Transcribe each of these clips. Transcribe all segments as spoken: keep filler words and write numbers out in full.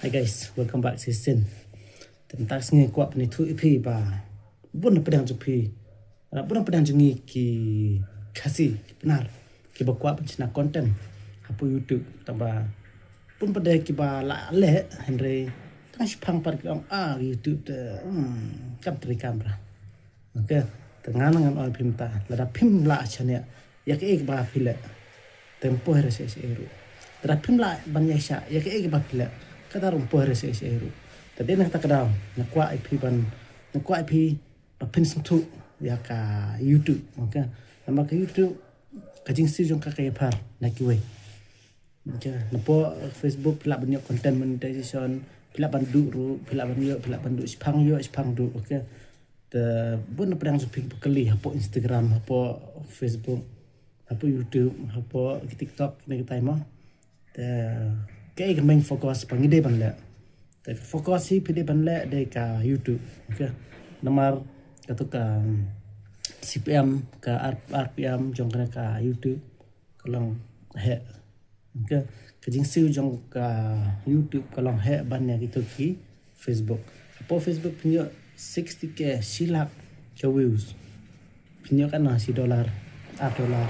Hi guys, welcome back to Sin. Te mynta ka sngi kwah pynithuh ïa phi ba bun na pdeng jong phi, bun na pdeng jong ngi ki Khasi, ki Pnar, kiba kwah ban shna content hapoh YouTube, tangba bun pat de kiba la leh, hynrei tang shiphang pat ki ong, ah, YouTube te, hmm, kam trei kamera. Okay, te ngan ngan ong ïa phi mynta, lada phim lah shaniah ïa kaei kaba phi leh, te ym poi re seh seh ruh. Lada phim lah ban ïaishah ïa kaei kaba phi leh, kata ruh ym poi re seh seh ruh. Te dei na kata ka daw nga kwah ïa phi ban, nga kwah ïa phi ba phin sngewthuh ïa ka YouTube. Okay, namar ka YouTube, ka jingsiew jong ka ka ïapher na kiwei. Okay, napoh Facebook phi lah ban ïoh content monetization, phi lah ban duh ruh, phi lah ban ïoh, phi lah ban duh, shiphang ïoh, shiphang duh. Okay, te bun na pdeng jong phi ba kylli hapoh Instagram, hapoh Facebook, hapoh YouTube, hapoh ki TikTok, kine kitai mo. Te kaei ka main focus ba ngi dei ban leh? Te ka focus hi phi dei ban leh dei ka YouTube. Okay, namar kato ka, um, C P M, ka R-, R P M jong kane ka YouTube ka long heh. Okay, ka jingsiew jong ka YouTube ka long heh ban ïa kito ki Facebook. Hapoh Facebook phin ïoh sixty K, shi lak ka views. Phin ïoh katno, shi dollar, ar dollar.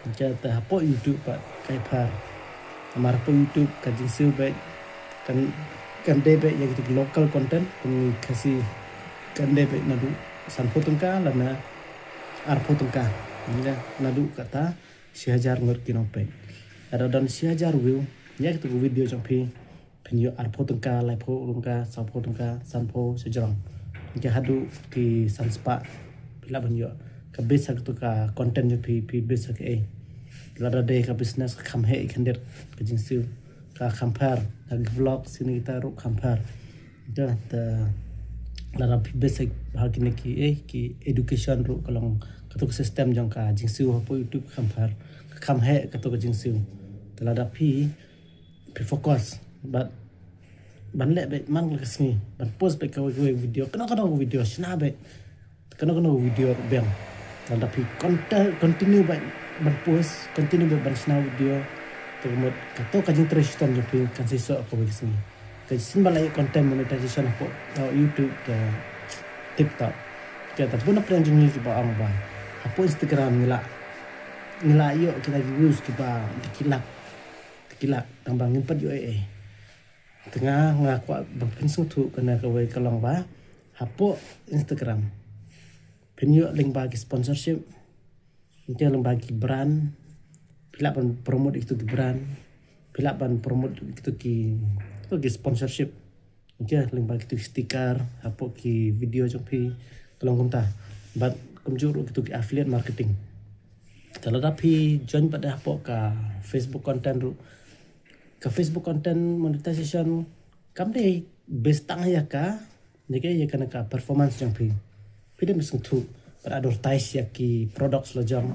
Okay, te hapoh YouTube pat ka ïapher. Namar hapoh YouTube ka jingsiew beit kan, kan dei beit ïa kito ki local content, kum ngi Khasi kan dei beit naduh sanphew tyngka lane arphew tyngka. Okay, naduh kata shi hajar ngut ki nongpeit. Lada don shi hajar view ïa kito ki video jong phi, phin ïoh arphew tyngka, laiphew tyngka, sawphew tyngka, sanphew, shajrong. Okay, haduh ki san spah phi lah ban ïoh. Ka base ha kato ka content jong phi, phi base ha kaei. Lada dei ka business, ka kham heh khyndiat ka jingsiew, ka kham pher, ha ki vlog, kine kita ruh kham pher. Te, te lada phi base ha kine ki, eh, ki education ruh ka long, kato ka system jong ka jingsiew hapoh YouTube ka kham pher, ka kham heh kato ka jingsiew. Te lada phi, phi focus bad ban leh beit man la ka sngi, ban post beit kawei kawei video, kano kano ka video, shna beit kano kano ka video ruh biang. Lada phi conti-, continue beit ban post, continue beit ban shna video, te ka mut kato ka jingtrei shitom jong phi kan seisoh kawei ka sngi. Ka shisien ba la ïoh content monetization hapoh, uh, YouTube, te TikTok. Te bun na pdeng jong ngi kiba ong ba hapoh Instagram ngi lah, ngi lah ïoh kita ki views kiba da ki lak, da ki lak, tangba ngim pat ïoh ei ei. Te nga, nga kwah ban pynsngewthuh kane kawei ka long ba hapoh Instagram phin ïoh lyngba ki sponsorship. Okay, lyngba ki brand, phi lah ban promote ïa kito ki brand, phi lah ban promote ïa kito ki, kito ki sponsorship. Okay, lyngba kito ki sticker hapoh ki video jong phi, ka long kumta. Bad kumjuh ruh kito ki affiliate marketing. Te lada phi join pat da hapoh ka Facebook content ruh, ka Facebook content monetization kam dei base tang ïa ka, ïa ka, ïa kane ka performance jong phi. Phi dei ban sngewthuh ban advertise ïa ki products la jong.